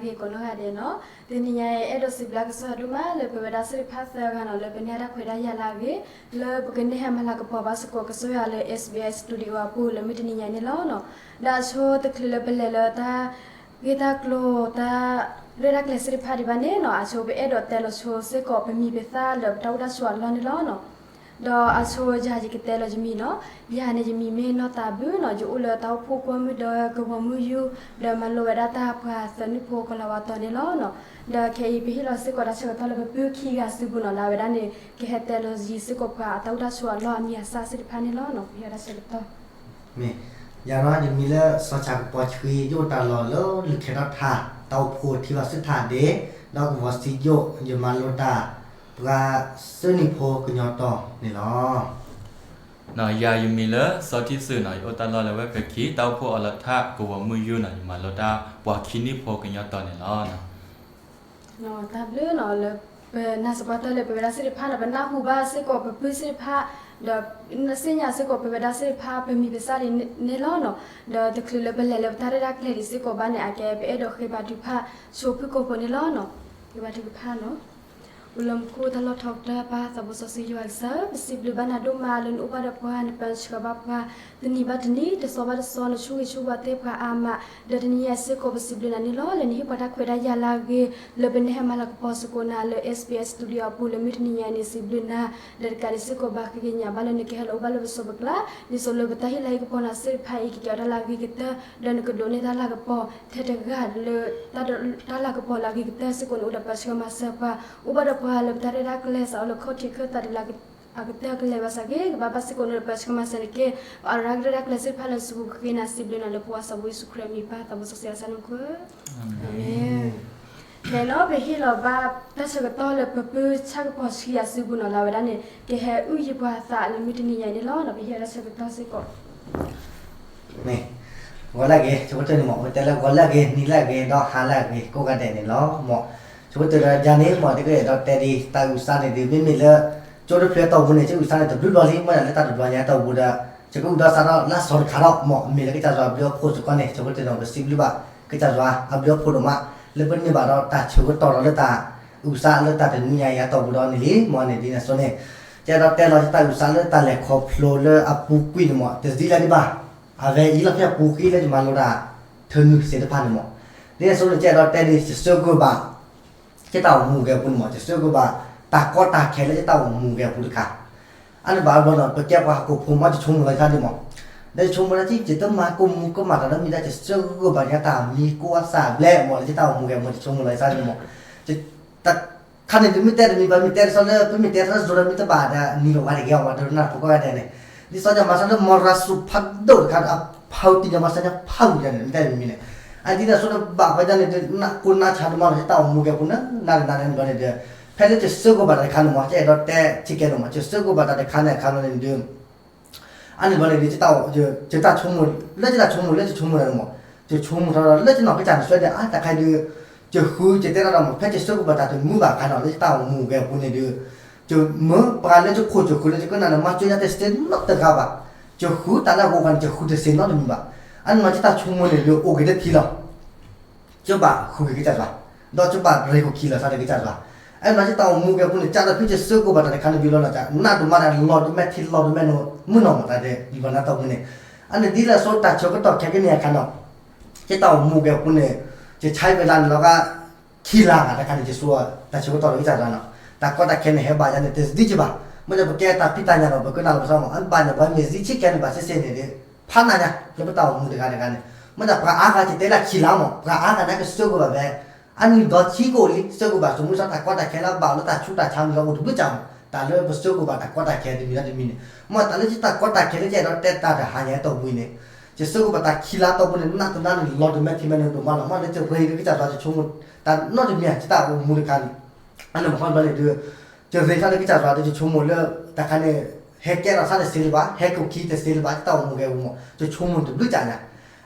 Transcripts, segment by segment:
ကိးနီၢ်ဂၤဒဲးနီၤ, တနံၤညါအံၤ အဲၣ်ဒိးစံးဘျုးကစၢ်ယွၤဒိၣ်မးလၢပဝဲဒၣ်သ့ၣ်တဖၣ်သၢဂၤနီၤ လၢပန့ၢ်တၢ်ခွဲးတၢ်ယာ်လၢအဂ့ၤ, လၢပကန့ၢ်ဟဲမၤလၤကပီၤဘၣ်စ့ၢ်ကီးကစၢ်ယွၤလၢ SBS Studio အပူၤ လၢမုၢ်တနံၤညါအံၤန့ၣ်လီၤ. ဒီးအဆိတချုးလၢပလဲၤလၢတၢ်ဂ့ၢ်တၢ်ကျိၤ တၢ်ရဲၣ်တၢ်ကျဲၤသ့ၣ်တဖၣ်ဒံးဘၣ်န့ၣ်နီၤ, အဆိပအဲၣ်ဒိးတဲလီၤဆိစ့ၢ်ကီး ပမံၤပသၣ်လၢပတၢ်အိၣ်တၢ်ဆိးအလီၢ်န့ၣ်လီၤ. ဒီးအဆိယၤယကတဲလီၤယမံၤနီၤ, ယၤန့ၣ်ယမံၤမ့ၢ်နီၢ်သးဘုနီၤ, ယအိၣ်လၢတၢ်အိၣ်ဖှိၣ်ကွီၢ်မုၢ်ဒီးကဝီၤမုၢ်ယူၢ်, ဒီးမၤလိဝဲဒၣ်တၢ်ပှၤသၢနုၢ်ဖိကီၤလၤဝါတီၤန့ၣ်လီၤ. ဒီးခဲအံၤပဟ့ၣ်လီၤစ့ၢ်ကီးတၢ်ဆၢကတီၢ်လၢပပုၢ်ခံဂၤစုပူၤနီၤ, လၢအဝဲဒၣ်န့ၣ် ကဟဲတဲလီၤယံၤစ့ၢ်ကီးပှၤအတၢ်အိၣ်တၢ်ဆိးအလီၢ်အမံၤအသၣ်သ့ၣ်တဖၣ်န့ၣ်လီၤ. ပဟ့ၣ်လီၤတၢ်ဆၢကတီၢ် မ့ၢ်, ယၤနီၤ ယမံၤလၢစီၤဆၣ်ကပီၤဆှံ, ယအိၣ်တၢ်လီၢ်လၢလွံၢ်ခၢၣ်ထီၣ်ထး, တၢ်အိၣ်ဖှိၣ်ထံဝၣ်ဆူၣ်ထးဒ့, ဒီးကဝီၤစံယိၣ်, ယမၤလိတၢ်ပှၤသၢနုၢ်ဖိကညီတီၤန့ၣ်လီၤ. နီၤ ယၤယမံၤလၢစီၤထံသုးနီၤ, ယအိၣ်တၢ်လီၢ်လၢဝဲၢ်ဖၢခံ, တၢ်အိၣ်ဖှိၣ်အီလီၤထး ကဝီၤမုၢ်ယူၢ်နီၤ, ယမၤလိတၢ်ပှၤခံနုၢ်ဖိကညီတီၤန့ၣ်လီၤ. တၢ်ဘျုးနီၤ လၢပနၢ်စပီတၢၢ်လၢပဝဲဒၣ်သ့ၣ်တဖၣ်နီၤ, ပနၢ်ဟူဘၣ်စ့ၢ်ကီးပပုၢ်သ့ၣ်တဖၣ်, ဒီးသ့ၣ်ညါစ့ၢ်ကီးပဝဲဒၣ်သ့ၣ်တဖၣ် ပမံၤပသၣ်ဒ်န့ၣ်လီၤနီၤ. ဒီးတချုးလၢပလဲၤလၢပတၢ်ရဲၣ်တၢ်ကျဲၤဒံးစ့ၢ်ကီးဘၣ်န့ၣ် အကဲပအဲၣ်ဒိးဃ့ဘါထုကဖၣ်ဆိဖုၣ်ကိာ်ဖိန့ၣ်လီၤနီၤ. ဃ့ဘါထုကဖၣ်နီၤ. အိၣ်လၢမူခိၣ်တၢ်လီၢ်ထီကတၢၢ် ပၢ်သးဘိစီဆှံယွၤကစၢ်, ပစံးဘျုးဘၣ်နၤဒိၣ်မးလၢနအိၣ်ဘၣ်ဒီးပှၤ, နပၢၤဆှၢဘၣ်ပှၤ, တနံၤဘၣ်တနံၤ တသီဘၣ်တသီ နဆိၣ်ဂ့ၤဆိၣ်ဝါသ့ၣ်ပှၤအါမး, ဒီးတနံၤညါစ့ၢ်ကီး ပစံးဘျုးနၤန့ၣ်လီၤ လၢနဟ့ၣ်ပှၤတၢ်ခွဲးတၢ်ယာ်လၢအဂ့ၤ, လၢပန့ၢ်ဟဲမၤလၤကပီၤစ့ၢ်ကီးနၤလၢ SBS Studio အပူၤ လၢမုၢ်တနံၤညါအံၤန့ၣ် စံးဘျုးနၤ, ဒီးတကးဒံးစ့ၢ်ကီး ဘၣ်ဃ့ကညးဘၣ်လၢနကဟဲလီၤအိၣ်ဘၣ်လၢပစိၤပကျါ, ဒ်သိးလၢပတၢ်ဟ့ၣ်လၤဟ့ၣ်ကပီၤနၤသ့ၣ်တဖၣ်အံၤ ကကဲအီၤတၢ်လၢအဂ့ၤကတၢၢ်, ဒီးနကဒိးန့ၢ်တၢ်လၤကပီၤထဲတဂၤလၢ တၢ်လၤကပီၤလၢအဂ့ၤကတၢၢ်စ့ၢ်ကီးန့ၣ် အိၣ်ဒီးပၢၤဆှၢမၤစၢၤပှၤ, အိၣ်ဘၣ်ဒီးပှၤလၢပတၢ်ရဲၣ်တၢ်ကျဲၤစးအီၤလၢခီၣ်ထံးခၢၣ်သးဒ်လၢ အကတၢၢ်ကလဲၤဘၣ်ဆၣ်ဂ့ၤ, ကဘၣ်ဘၣ်စ့ၢ်ကီးန့ၣ်ဒီးပၢၤဆှၢမၤစၢၤန့ၣ်က့, ပအရၤကရဲၣ်တၢ်ကျဲၤသ့ၣ်တဖၣ်လၢနစုပူၤ ဃ့ကညးစံးဘျုးနၤလၢဖိခွါသးဘိယ့ၣ်ၡူးခရံာ်အမံၤ ပၢ်သးဘိစီဆှံအစၢ်န့ၣ်မူခိၣ်, အၤမ့ၣ်. ခဲအံၤနီၤ ပဟ့ၣ်လီၤဘၣ်တၢ်ဆၢကတီၢ်လၢပပုၢ်ဆၣ်ကပီၤဆှံအစုပူၤနီၤ လၢအဝဲဒၣ်န့ၣ် ကဟဲအုၣ်ယံၤပှၤသးလၢမုၢ်တနံၤညါအံၤန့ၣ်လီၤ. ပဟ့ၣ်လီၤတၢ်ဆၢကတီၢ်စ့ၢ်ကီး မ့ၢ်, ဂီၤလၢအဂ့ၤ, ဆိကတၢၢ်န့ၣ်မ့ၢ် ပတဲလၢဂီၤလၢအဂ့ၤ, နံၤလၢအဂ့ၤ, ဒီးဟါလၢအဂ့ၤ ကိးဂၤဒဲးန့ၣ်လီၤ. မ့ၢ်, ဆိကတၢၢ်ဒီးယၤန့ၣ် မ့ၢ်တက့ၢ်ဒီးတဲဒ်တၢ်အုၣ်သးန့ၣ်ဒီး မ့မ့ၢ်လၢ ကၠိတဖျၢၣ်အတီၢ်ပူၤန့ၣ် ကအုၣ်သးန့ၣ်တဘျုးဘျီလံ, မ့ၢ်ဒၣ်လၢတၢ်တဘျီညါအတီၢ်ပူၤဒီး ယကအုၣ်ဒီးသးဒီးလၢစီၤတခါဒီး မ့ၢ်အမ့ၢ်လၢကစၢ်ယွၤအဘျုးအဖှိၣ်စ့ၢ်ကီးန့ၣ် ဆိကတၢၢ်ဒီး ပစံးဘျုးဘၣ် ကစၢ်ယွၤအဘျုးအဖှိၣ်ဒိၣ်မး လၢပန့ၢ်ဘၣ်ဒီးတၢ်ဆၢကတီၢ်ဒီးလၢတၢ်အုၣ်သးလၢတၢ်တနွံညါအံၤအတီၢ်ပူၤဒီးန့ၣ်လံ, မ့ၢ်န့ၣ်ဒ်န့ၣ်အသိးန့ၣ်, ကဲဒီးတဲလီၤတၢ်အုၣ်သးလၢတၢ်လဲၤခီဖျိလၢအပူၤကွံာ်န့ၣ်မ့ၢ် တဒ်လဲၣ်ဒံးဘၣ်, အဝဲအံၤလီၤဖဲအပူၤကွံာ်လၢယမၤလိတၢ် ထၢနုာ်သ့ၣ်တဖၣ်န့ၣ်မ့ၢ်, ဒ်န့ၣ်အသိးန့ၣ် ကဲဒီးတဲဒ် ယဆၢဂ့ၤဘၣ် ယတၢ်အိၣ်မူကဲပူၤန့ၣ်မ့ၢ် ယဆၢဂ့ၤဘၣ် တၢ်ကီတၢ်ခဲလၢယတၢ်အိၣ်မူကဲပူၤတခါ, အန့ၣ်ဘၣ်ဘျီဒီး ပကဲပှၤဟီၣ်ခိၣ်ဖိမ့ၢ် ယဆိကမိၣ်လီၤယသးဒ်မ့ၢ်, ဒီးယဆိကမိၣ်လၢယတမၤကိၢ်မူကမၣ်တၢ်ဒီးမ့ၢ်ဒၣ် ယဆၢဂ့ၤဘၣ်ယတၢ်မံၤကိးအသးဘျဲၣ်မ့ၢ် လၢယတၢ်အိၣ်မူကဲပူၤ ယဆိကမိၣ်လီၤယသးဒ်မ့ၢ်, တခါန့ၣ် ဒ်မ့ၢ်တဲတမံၤဘၣ် မ့ၢ်တဲတဆီလၢ ပမ့ၢ်တဲတဆီလၢ ဒိၣ်ဒီးမ့ၢ်တဘၣ်ဒီး နံၤလီၤဝါတဂ့ၤအီၤ ပှၤတနၢ်ဖိကိးဂၤဒဲးန့ၣ်, ဒ်သိးယမၤသးလၢမီရၤစူးဖးဒိၣ်တခါဒီး အဖးတံၢ်ညီမၤစၢၤညါဖးဝံၤဒၣ်န့ၣ် မ့ၢ်တဲတမံၤန့ၣ်, အဒ်န့ၣ်အသိးဒီးဘၣ်ဃးဒ်န့ၣ် နၢ်ကိၢ်နၢ်ဆါဒိၣ်မးလီၤ ယတၢ်အိၣ်မူကဲပူၤန့ၣ် နၢ်တနၢ်န့ၣ်ဘျီန့ၣ်ဒီး, ဖဲလၢယဆၢဂ့ၤဘၣ်တၢ်တခါန့ၣ်မ့ၢ် ယအဲၣ်ဒိးတဲဆံးကဲဒိၣ်မး ယဆၢဂ့ၤဘၣ်တၢ်တခါန့ၣ်အခါဘျီန့ၣ်ဒီး အန့ၣ်ဘျီန့ၣ်ဒီး ယတၢ်ဆိကမိၣ် လၢယတၢ်ဆိကမိၣ်လၢယဆိကမိၣ်န့ၣ်မ့ၢ်, ယဆိကမိၣ်ထီၣ်ဒီး လၢယနီၢ်ကစၢ်န့ၣ် ယဆၢဒၣ်အါတခါဒီး ယဃု ယတဲဒၣ်ဒီးမ့ၢ် ဖဲယဆၢဂ့ၤဘၣ်တၢ်တမုာ်ဘၣ်အခါန့ၣ် လၢယတၢ်အိၣ်မူကဲပူၤန့ၣ်ဒီး ယမ့ၢ်ပှၤလၢယခိၣ်ယဃုလၢယကနၣ်န့ၣ် မၤစၢၤယၤတသ့နီတဂၤဘၣ်, ယဃုတၢ်လၢအဂီၢ်အခါန့ၣ် ယဃုတသ့နီတမံၤဘၣ်, အန့ၣ်မ့ၢ်ယတၢ်ဆိကမိၣ်န့ၣ်ဒီး အိၣ်က့ၤတထံလီၤ ကဘၣ်ဃုက့ၤကစၢ်ယွၤ, ဒီးကဘၣ်ရ့ကိၣ်ခံလီၤသးဒီးကစၢ်ယွၤ, အန့ၣ်မ့ၢ်ယတၢ်အိၣ်မူကဲပူၤန့ၣ် ကဒီးဖဲယဆၢဂ့ၤဘၣ်တၢ်တခါန့ၣ် ဘံၤလီၤနီၢ်ကၢ် နးဒိၣ်မးဒီး လီၤဒိၣ်မဲာ်ထံလီၤဒိၣ်မဲာ်နိ မုၢ်နီၢ်မၤတၢ်ဒီး ဘံၤလီၤနၢ်တၢ်မူန့ၣ်, အန့ၣ်ဒ်လဲၣ်ဆိတၢ်ဆၢကတီၢ်ခဲကနံၣ်အခါနီၤ ယတၢ်အိၣ်မူကဲပူၤန့ၣ် ယဆါဝဲလၢန့ၣ်လီၤဂာ် ခံလါဂၤတခါန့ၣ် ယဆိတၢ်ဆၢကတီၢ်လၢကစၢ်ယွၤနီၤ, တၢ်ကီတၢ်ခဲန့ၣ် ဟဲဘၣ်ယၤန့ၣ် တသ့ကဘၣ်, မ့ၢ်ဒီးပကဲတၢ်ဖံးတၢ်ညၣ်ဒီး ပကနၣ်လီၤပသးမ့ၢ် အဘၣ်န့ၣ် ပှၤမ့ၢ်သံဆံးကဲန့ၣ်ဘၣ်စ့ၢ်စ့ၢ်န့ၣ်ဒီး ဖးနးညါ လၢပတၢ်အိၣ်မူတဂၤတဂၤန့ၣ်, မ့ၢ်ဒီးပှၤအါဂၤ ယတဲလၢခံလါမ့ၢ် ပှၤအါဂၤန့ၣ် ကဆၢဂ့ၤဘၣ်ဖဲ အနံၣ်ဒီဆံကအိၣ်လံ ဆၢဂ့ၤဘၣ် ဆိမိၣ်သးတၢ်ကီတၢ်ခဲလၢအဘၣ်လၢတၢ်ဆူးတၢ်ဆါမ့ၢ်လီၤ အိၣ်တဘျုးကၢ်မ့ၢ် တၢ်လၢပဆၢဂ့ၤဘၣ်တၢ်ကီတၢ်ခဲတမံၤလၢတမံၤန့ၣ်, မ့ၢ်တၢ်လၢယတၢ်ကီတၢ်ခဲလၢယအဲၣ်ဒိးတဲတၢ်တဟါညါအတီၢ်ပူၤအံၤန့ၣ်, ယဆၢဂ့ၤဘၣ်တၢ်ခံလါအတီၢ်ပူၤန့ၣ် နးတနးန့ၣ် လီၤဒိၣ်မဲာ်ထံမဲာ်နိဒိၣ်မးလီၤ, မ့ၢ်လၢယရ့ဒီးကစၢ်ယွၤ ယဆိကမိၣ် တၢ်နီတမံၤ ယတၢ်အိၣ်မူတခါန့ၣ်, အန့ၣ်မ့ၢ်ခီဘျီန့ၣ်ဒီး ယရ့သးဒီးကစၢ်ယွၤဒီး ယဆိကမိၣ်လၢ တၢ်ခါန့ၣ် ဟဲကဲထီၣ်သးတသ့လၢၤဘၣ် ဟဲကိၣ်ခံတသ့လၢၤဘၣ် ယတၢ်အိၣ်မူကဲပူၤမ့ၢ် ယဆိကမိၣ်တဘျုးကၢ်ညါ,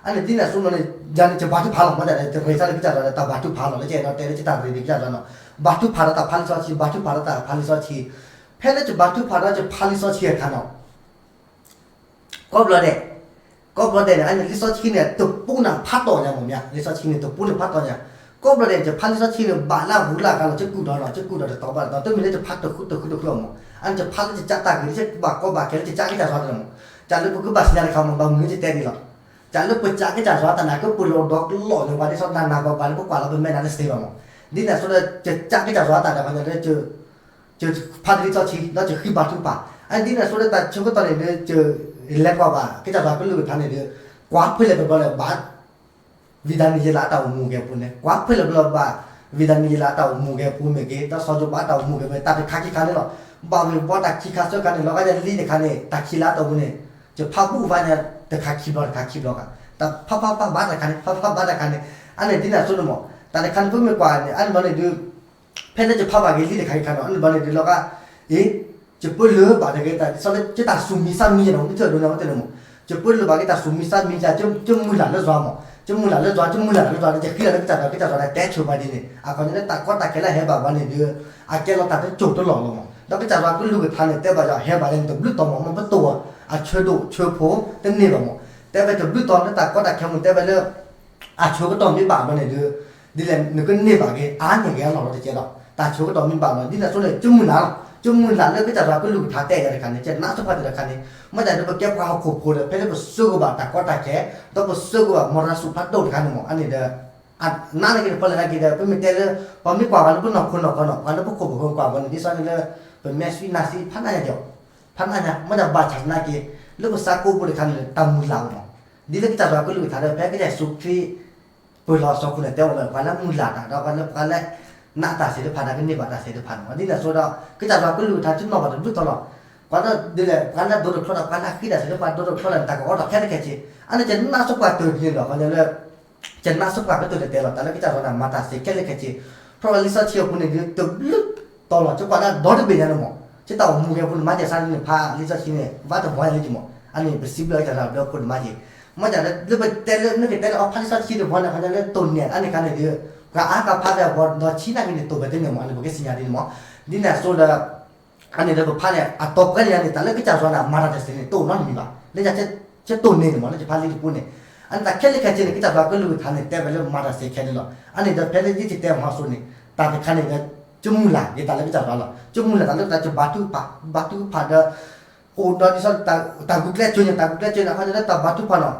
အန့ၣ်ဒ်န့ၣ်အသိးန့ၣ် ယၤန့ၣ် ယဘါထုကဖၣ်လီၤ မ့ၢ်ဒ်န့ၣ် ယရ့သးဒီးကစၢ်ယွၤဒီး တၢ်ဘါထုကဖၣ်လီၤ လၢယအဲၣ်ဒိးတဲလၢယတၢ်ရ့ဒီးကစၢ်ယွၤနီၤ, ဘါထုကဖၣ်ဒီးတၢ်ဖးလံာ်စီဆှံ ဘါထုကဖၣ်ဒီးတၢ်ဖးလံာ်စီဆှံ, ဖဲလၢယဘါထုကဖၣ်ဒီးယဖးလံာ်စီဆှံအခါနီၤ ကိးဘျီဒဲး, ကိးဘျီဒဲးန့ၣ် အန့ၣ် လံာ်စီဆှံန့ၣ် တပူၤန့ၣ်ဖးတီၢ်ညါမ့ၢ်မ့ၢ် လံာ်စီဆှံန့ၣ် တပူၤန့ၣ်ဖးတီၢ်ညါ, ကိးဘျီန့ၣ် ယဖးလံာ်စီဆှံန့ၣ် ဘၣ်လၢအဂုၤလၢအဂၤလီၤ ယကူးဒီးလီၤ ယကူးဒီးတတီၤဘၣ်တတီၤ တမ့ၢ်လၢယဖးတဃုတဃုတဃုအီၤမး, အန့ၣ်ယဖးလၢယကးတၢ်ဂ့ၤ လၢယဘၣ်ကီဘၣ်ခဲလၢယကးကစၢ်ယွၤန့ၣ်မး, တၢ်လၢပကဘၣ်စံးညါတခါမး ဘၣ်မနုၤယတဲဒ်လီၤ, တၢ်လၢပကးကစၢ်ယွၤတၢ်န့ၣ် ကပလီၢ်ဒီကလီၢ်လၢပှၤဒ်သိးနၤနၤပှၤပှၤလၢပကွၢ်လီၤပမဲာ်နၤတသ့ဘၣ်မး, ဒ်န့ၣ်အသိးဒီး ယကးကစၢ်ယွၤတၢ်ဒီး ခီညီလၢ ယဖးလံာ်စီဆှံ ဒီးယဃ့ဘါထုကဖၣ်, အဒ်န့ၣ်အသိးဒီးတၢ်ဆၢကတီၢ်န့ၣ်ဒီး ယလဲၤကွၢ်ဘၣ် ကစၢ်ယွၤကလုၢ်ကထါန့ၣ်ဒီး ကွၢ်ဖဲလဲၣ်တဘျီလဲၣ်ဘၣ် ဝံဒၤနံယ့လးအတၢ်အိၣ်မူကဲပူၤန့ၣ် ကွၢ်ဖဲလဲၣ်တဘျီဘၣ် ဝံဒၤနံယ့လးအတၢ်အိၣ်မူကဲပူၤမ့ၢ်ဂ့ၤ ဒီးစီၤယိၤဘးအတၢ်အိၣ်မူကဲပူၤ တၢ်တခါခံခါန့ၣ်လီၤ, ဘၣ်ဝံၤဘီတၢ်ခံခါသၢခါန့ၣ် လီၤဂာ်ယလံတခါန့ၣ် တၢ်ခံလၢအတၢ်အိၣ်မူန့ၣ် ယဖးဘူၣ်ဘါန့ၣ် တခါခံဘျီတခါခံဘျီဂ့ၤ, တၢ်ဖးဖးဖးဘၣ်တခါန့ၣ် ဖးဖးဘၣ်တခါန့ၣ်, အန့ၣ်ဒ်န့ၣ်အသိးန့ၣ်မး, တၢ်တခါန့ၣ် ပမ့ၢ်ကွၢ်န့ၣ် အန့ၣ်ဘျီန့ၣ်ဒီး ဖဲလၢယဖးဘၣ်က့ၤလံတခါခံခါန့ၣ် အန့ၣ်ဘျီန့ၣ်ဒီးလီၤဂာ် အ့ ယပၢလၢၤဘၣ်တဂ့ၤ တၢ်ဒ်သိးလၢ ယတၢ်သူၣ်မံသးမံယၤန့ၣ် မ့ၢ်တၢ်ဒိးန့ၣ်ဝဲတန့ၣ်မး, ယပၢလၢၤဘၣ်က့ၤတၢ်သူၣ်မံသးမံယၤ ယမုၢ်လၢ်လၢယွၤမး, ယမုၢ်လၢ်လၢယွၤ ယမုၢ်လၢ်လၢယွၤ ယဃ့လၢကစၢ်ယွၤ ကစၢ်ယွၤန့ၣ် တဲဆိပှၤဒ်န့ၣ် အခီပညီလၢတၢ်ကီတၢ်ခဲလၢဟဲဘၣ်ပှၤန့ၣ်ဒီး အကဲလီၤတၢ်တစိၢ်တလီၢ်လီၤမး, ဒီးကစၢ်ယွၤကလုၢ်ကထါန့ၣ် တဲဘၣ်ယၤ ဟဲဘၣ်လၢန့ၣ်တဘျုးတီၤမး မ့ၢ်ပတိၢ်အီၤ အဆၢဒိၣ်ဆၢဖိတန့ၢ်ဘၣ်မး, တဲဝဲတဘျုးတီၤလၢတၢ်ကီတၢ်ခဲမး တဲဝဲလၢ အဆၢကတီၢ်မ့ၢ်ဘၣ်ဘျီန့ၣ်ဒီး ဒ်လဲၣ် နကန့ၢ်ဘၣ်က့ၤ အါန့ၢ်က့ၤအလီၢ်လီၤတကဲဒီး တၢ်ဆၢကတီၢ်မ့ၢ်ဘၣ်ဘျီ ဒ်န့ၣ်အသိးန့ၣ် ယမုၢ်လၢ်လီၤ, ယမုၢ်လၢ်လၢကစၢ်ယွၤကလုၢ်ကထါတဲယၤတခါန့ၣ် ယနးစ့ၢ်ကီးတခါန့ၣ်, မ့ၢ်တၢ်ဒီးပကဲပှၤဟီၣ်ခိၣ်ဖိဒီး ဖဲလၢပစၢဃာ်ဘၣ်တၢ်ကီတၢ်ခဲ ဒီးပစၢဃာ်ဘၣ်မီၢ်ရၤစူးဖးဒိၣ်တခါန့ၣ်မး အန့ၣ်ဒီး နးန့ၢ်က့ၤတဖီလဲၣ်နာ်က့ဒီး ပမ့ၢ်တဲလၢ ပှၤမ့ၢ်ကွၢ်ပှၤလၢပနီၢ်ခိနီၢ်ခီနီၤ ပှၤလၢပခိၣ်ပဃၢၤကွၢ်ပှၤန့ၣ် ဒ်သိးန့ၣ်လၢ ပမဲာ်ဆှံနါဆှံဖးနးညါက့ၤအီၤ, ဖးနးညါ မ့ၢ်တၢ်ဘၣ်ဆၣ်သနာ်က့ လၢပသးကိးဘိတခါန့ၣ် တၢ်မုၢ်လၢ်မး, ဒ်လၢကစၢ်ယွၤကလုၢ်ကထါဒီး ဖဲကစၢ်ယ့ၣ်ၡူးခရံာ် ပၢၢ်လီၤစီၤခိၣ်န့ၣ် တဲဝဲလၢ ပှၤလၢမုၢ်လၢ်တၢ် ဒီးပှၤလၢပှၤလၢ နးတၢ်သ့ၣ်တဖၣ် ဒီးကန့ၢ်ဘၣ်တၢ်သ့ၣ်တဖၣ်န့ၣ်မး ဒ်န့ၣ်အသိးဒီး ကစၢ်ယွၤကလုၢ်ကထါ ယနီၣ်ဘၣ်တဘျုးတီၤလီၤ, ပှၤလၢဒ်လဲၣ် ပှၤလၢဒိးတဖျီဒီး ပှၤလၢအဃ့တၢ်သ့ၣ်တဖၣ် ဒိးတဖျီဒီး တၢ်ကအိးထီၣ်ခဲလၢာ်ခဲဆ့, အန့ၣ် ယနးစ့ၢ်ကီးတၢ်ဒ်န့ၣ်လီၤ ခီညီလၢ ယနးစ့ၢ်ကီးကတၢၢ်တတဲလီၤ တၢ်လၢကစၢ်ယွၤန့ၣ် မၤတၢ်သ့ခဲလၢာ်ခဲဆ့, ဖဲလၢလံာ်စီဆှံအပူၤန့ၣ် ဒ်တဘျုးတီၤလီၤ ကကွၢ်လၢဒီတဘ့ၣ်ညါန့ၣ်မး, ယတၢ်အိၣ်မူကဲပူၤန့ၣ် မၤစၢၤစးန့ၣ် ဖးလံာ်စီဆှံန့ၣ် ဘၣ်တဘျီညါလံက့ၤမး, အန့ၣ်ပစံးဘျုးကစၢ်ယွၤဒီးခိၣ်န့ၣ်မၤက့ၤ, မ့ၢ်တၢ်လၢပတဲလၢ နကတဲလၢအဖးလံာ်စီဆှံတဘျီန့ၣ် ခီညီလၢတိၢ်န့ၢ်အါန့ၢ်ခါန့ၣ်ဒီး ပှၤအါကဖးဖဲအပူၤ ဒီးဆံးနာ်က့ၤန့ၣ် တိၢ်ဘၣ်တန့ၢ်မး အန့ၣ်ပကစံးညါဒ်န့ၣ်မး, ဒ်န့ၣ်အသိးဒီး အန့ၣ်ဒီးပဖးန့ၣ် အတီၤပှဲၤန့ၣ်န့ၣ် တၢ်လၢကစၢ်ယွၤန့ၣ် မၤတၢ်တသ့န့ၣ် တအိၣ်နီတမံၤဘၣ်, လၢယတိၢ်န့ၢ်န့ၣ်မး လၢယဖးလံာ်တပူၤန့ၣ်, အန့ၣ်တၢ်ခဲလၢာ်ခဲဆ့န့ၣ် ကစၢ်ယွၤကလုၢ်ကထါန့ၣ် တဲဝဲလၢမၤတၢ်သ့ခဲလၢာ်လီၤ, အန့ၣ်ဒီးဖဲလၢယကတဲမၤစိန့ၣ် တၢ်တခါန့ၣ်ဒီး ယမုၢ်လၢ်က့ၤတၢ်လၢကစၢ်ယွၤလီၤ, ယမုၢ်လၢ်တၢ်လၢတၢ်ယဘါထုကဖၣ် ဘါထုကဖၣ်ဒီး အိၣ်ဒီးဒ်သိး တၢ်ဂုာ်ကျဲးစၢးန့ၣ် တၢ်ဂုာ်ကျဲးစၢးန့ၣ် အခီညီလၢတၢ်ဘါထုကဖၣ်နီၤ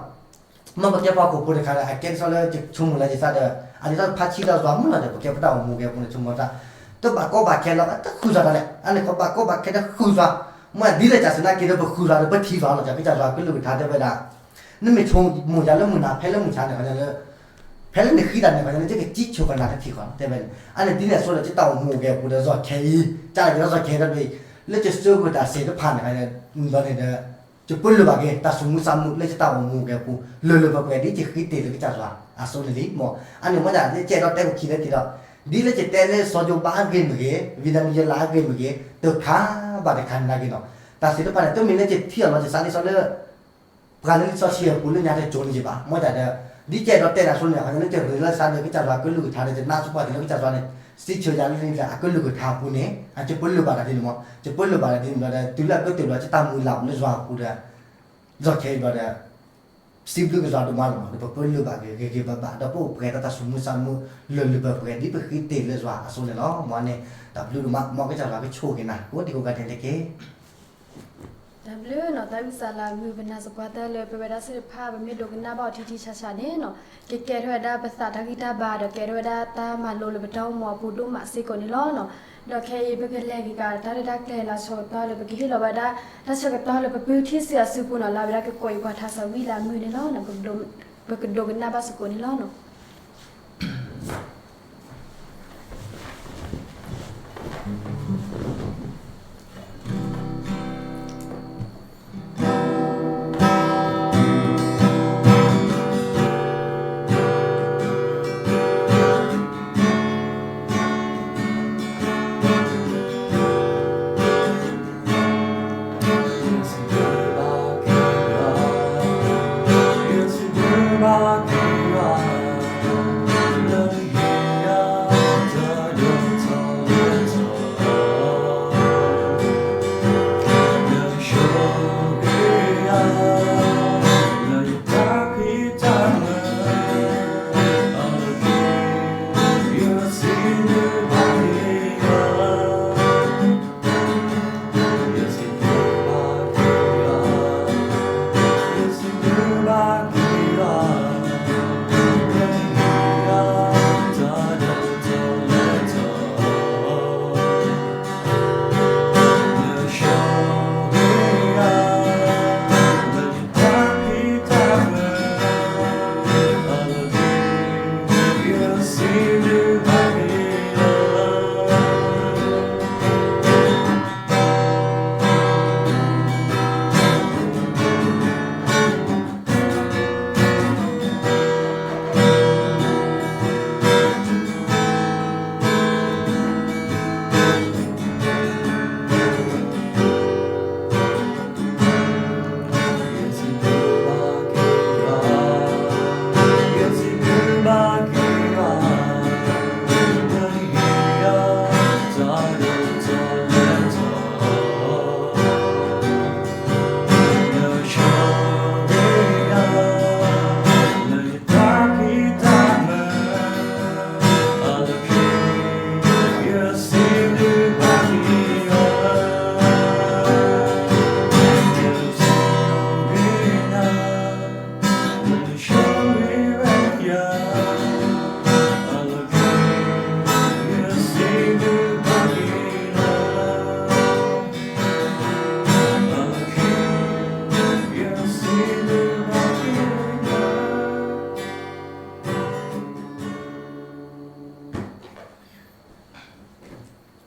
မ့ၢ်ပကဲပှၤဟီၣ်ခိၣ်ဖိတခါဒီး အကဲဒ်သိးလၢယဆိကမိၣ်လၢယသးဒီး အဒ်သိးဖးဆံလၢယွၤမုၢ်လီၤဒီး ပကဲပတၢ်အိၣ်မူကဲပူၤန့ၣ် ဆိကမိၣ်သး တဘၣ်ကီဘၣ်ခဲလီၤ တဃုာ်စှၤတၢ်လဲၣ် အန့ၣ်ခီဘၣ်ကီဘၣ်ခဲတဃုာ်စှၤ, မ့ၢ်ဒ်လဲၣ်စၢ်သနာ်က့ဒီး ပဃုာ်စှၤဒီး ပထံၣ်စှၤလီၤ ကစၢ်ယွၤကလုၢ်ကထါတဲဝဲဒၣ် နမ့ၢ်ဆိကမိၣ်ယၤလၢမုၢ်နၤ ဖဲလၢမုၢ်ဆါန့ၣ် ခီညီလၢ ဖဲလၢနဃ့တၢ်န့ၣ် ခီညီလၢ ယကစံးဆိကနၣ်တထံၣ်ဃီ တဲဝဲန့ၣ် အန့ၣ်ဒ်န့ၣ်အသိးဒီး ယတၢ်အိၣ်မူကဲပူၤဒီး ယီၢ်ခဲအံၤ ကၢ်လီၤက့ၤဒီးယီၢ်ခဲအံၤဒီး လၢယစၢဃာ်တၢ်သ့ၣ်တဖၣ်န့ၣ် ခီညီလၢန့ၣ်ဒီး ယပၢလၢၤဘၣ်က့ၤ တၢ်သူၣ်မံသးမုာ်လၢယတၢ်အိၣ်မူကဲပူၤ လၢလၢပှဲၤပှဲၤ ဒ်ယဃ့တ့ၢ်လၢကစၢ်ယွၤအသိးန့ၣ်လံမး, အန့ၣ်မ့ၢ်ဒၣ် ယကဲဒီးတဲကီၢ်ခံလၢတံၢ်ဒီး ဒ်လၢယတဲလၢစီၤယိၤဘးအဂ့ၢ်မ့ၢ်ဂ့ၤ ဝံဒၤနံယ့လးအဂ့ၢ်မ့ၢ်ဂ့ၤ တခါဘၣ်တခါန့ၣ်နာ်က့ၤနီၤ, တၢ်သ့ၣ်တဖၣ်န့ၣ် တမ့ၢ်လၢယထံၣ်အီၤလီၤ ယသးဒ်သိးလၢ ပှၤလၢလံာ်စီဆှံအပူၤလၢညါတကၠိန့ၣ်ယဘၣ်, မ့ၢ်ဒၣ်ဒီး ဒ်ယကဲဒီးတဲနၤအသိးန့ၣ် ခီညီလၢယရ့လၢသးဒီးကစၢ်ယွၤကလုၢ်ကထါဒီး ယနၢ်စ့ၢ်ကီးတ့ၢ်လၢကစၢ်ယွၤန့ၣ် စံးဆၢယၤလၢအကလုၢ်ကထါအပူၤန့ၣ် အကပၢလၢၤဘၣ်တၢ်ဒ်န့ၣ်မး, ကပၢလၢၤဘၣ်တၢ်ဒ်န့ၣ်ဘျီဒီး တုၤလၢအကတၢၢ်ဘျီ ယတၢ်မုၢ်လၢ်အိၣ်လၢယွၤအပူၤဒီး ယီၢ်ခဲအံၤဘျီဒီး စံးဘျုးကစၢ်ယွၤဒိၣ်မးလီၤမး, ဒီးပပၢလၢၤဘၣ်ဂ့ၤဂ့ၤဘၣ်ဘၣ် ဒီးပအိၣ်ပှဲၤဒီးတၢ်သူၣ်မံသးမုာ်လၢလၢပှဲၤပှဲၤ ဒ်ပဃ့တ့ၢ်လၢယွၤအသိးန့ၣ်လီၤ. မ်န့ၣ် တၢ်ဘျုးဒိၣ်မး မ်ကစၢ်ယွၤကဆိၣ်ဂ့ၤနၤ ကိးဒံကိးဂၤဒဲးန့ၣ်တက့ၢ်. တၢ်ဘျုးနီၤ သးဝံၣ်စၢ်လၢမုၢ်ပနၢ်သပှၢ်တၢၢ်လၢပဝဲဒၣ်သ့ၣ်တဖၣ် ပမ့ၢ်ဒိကနၣ်ဘၣ်အီၤထံထံဆးဆးန့ၣ်နီၤ ကကဲထီၣ်ဝဲဒၣ်ပသးတၢ်ဂံၢ်တၢ်ဘါ ဒီးကဲထီၣ်ဝဲဒၣ်တၢ်မၤလိလၢပတၢ်အိၣ်မူအပူၤဒိၣ်မးစ့ၢ်ကီးန့ၣ်လီၤ. ဒီးခဲအံၤပကလဲၤက့ၤကဒီးတၢ်ရဲၣ်တၢ်ကျဲၤလၢဆၢကတီၢ်လၢပကဟ့ၣ်လီၤဝဲဒၣ် တၢ်ဆၢကတီၢ်လၢပပုၢ်ထံၣ်စုအစုပူၤနီၤ လၢဝဲဒၣ်ကကိးအံၤပှၤထါစၢ်ဝံၣ်လၢမုၢ်န့ၣ်လီၤ. ပကဒိကနၣ်ဘၣ်စ့ၢ်ကီးန့ၣ်လီၤ.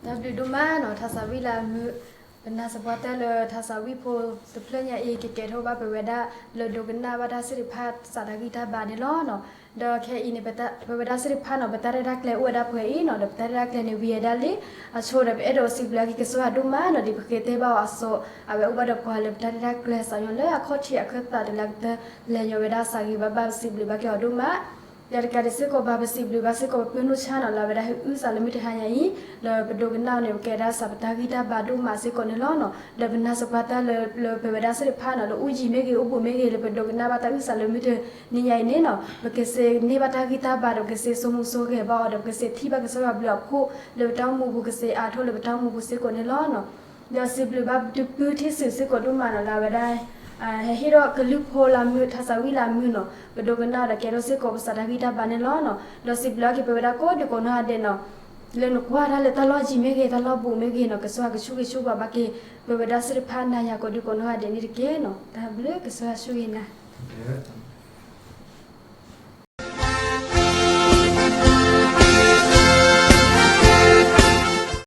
တၢ်ဘျုးဒိၣ်မးနီၤ ထါစးဝံၣ်လၢအမုာ်, ပနာ်သပှၢ်တၢၢ်လၢထါစးဝံၣ်ဖိတဖျၢၣ်ညါအံၤ ကကဲထီၣ်ဘၣ်ပဝဲဒၣ်လၢဒိကနၣ်ဘၣ်တၢ်သ့ၣ်တဖၣ် စးတၢ်ဂံၢ်တၢ်ဘါန့ၣ်လီၤနီၤ. ဒီးခဲအံၤန့ၣ် ပဝဲဒၣ်သ့ၣ်တဖၣ်နီၤ ပတၢ်ရဲၣ်တၢ်ကျဲၤအိၣ်ဝဲဒၣ်ပှဲၤအံၤနီၤ ဒီးပတၢ်ရဲၣ်တၢ်ကျဲၤန့ၣ် ဝံၤဝဲဒၣ်လံ. အဆိဒီး ပအဲၣ်ဒိးစံးဘျုးက့ၤကစၢ်ယွၤဒိၣ်မးနီၤ ဒ်ပဃ့တဲဘၣ်အီၤအသိး အဝဲအိၣ်ဘၣ်ဒီးပှၤလၢပတၢ်ရဲၣ်တၢ်ကျဲၤ စးညီလၢအခီၣ်ထံးအခၢၣ်သး တလၢကတၢၢ်လဲၤညီဝဲဒၣ်စးဂ့ၤဘၣ်ဘၣ် ပစံးဘျုးဘၣ်က့ၤအီၤဒိၣ်မး. ဒီးတကးဒံးစ့ၢ်ကီး ဘၣ်ပစံးဘျုးဘၣ်စ့ၢ်ကီး ပပုၢ်နီၢ်ဆၣ်နီၤ လၢအဝဲဒၣ်ဟဲအုၣ်သးလၢမုၢ်တဟါညါအံၤ ဒီးပဒိကနၣ်အီၤန့ၣ် ပကဲဒၣ်စးပတၢ်ဂံၢ်တၢ်ဘါဒိၣ်မးစ့ၢ်ကီးန့ၣ်လီၤနီၤ. ဒီးပနာ်သပှၢ်တၢၢ်လၢ လၢပဝဲဒၣ်သ့ၣ်တဖၣ်နီၤ လၢအိၣ်ယံၤမ့ၢ်ဂ့ၤ အိၣ်ဘူးမ့ၢ်ဂ့ၤ လၢပဒိကနၣ်ဘၣ်တၢ်အုၣ်သးလၢမုၢ်တနံၤညါအံၤန့ၣ်နီၤ ပကစ့န့ၢ်ဘၣ်တၢ်ဂံၢ်တၢ်ဘါ ဒီးပကစ့ဆိမိၣ်ဆိဂဲၤဘၣ်အီၤ ဒီးပကစ့ထံၣ်ဘၣ်ကစၢ်ယွၤဘျုးအဖှိၣ်လၢပတၢ်အိၣ်မူပူၤ ကစ့အါထီၣ်လၢပတၢ်အိၣ်မူပူၤစ့ၢ်ကီးန့ၣ်လီၤနီၤ. ဒီးစံးဘျုးဘၣ်ဒုးပုၢ်ထံၣ်စုၤစ့ၢ်ကီးဒိၣ်မးနီၤ လၢအဝဲဒၣ် ဟဲဟ့ၣ်ထီၣ်ကလုၢ်ဖိလၢအမုာ် ထါစးဝံၣ်လၢအမုာ်နီၤ ပဒိကနၣ်ဒီးကဲထီၣ်စ့ၢ်ကီးပစးတၢ်ဂံၢ်တၢ်ဘါန့ၣ်လီၤနီၤ. ဒီးစံးဘျုးက့ၤပဝဲဒၣ်ကိးဒံကိးနီၢ်ဂၤဒဲးနီၤ လၢနကွၢ်တၢ်လၢတၢ်လီၢ်ယံၤမ့ၢ်ဂ့ၤ တၢ်လီၢ်ဘူးမ့ၢ်ဂ့ၤနီၤ ကစၢ်ယွၤကဆိၣ်ဂ့ၤဆိၣ်ဝါဘၣ်က့ၤ ပဝဲဒၣ်သ့ၣ်တဖၣ်နၤယၤကိးဒံကိးနီၢ်ဂၤဒဲးန့ၣ်တက့ၢ်နီၤ. တၢ်ဘျုး ကစၢ်ယွၤဆိၣ်ဂ့ၤနၤ.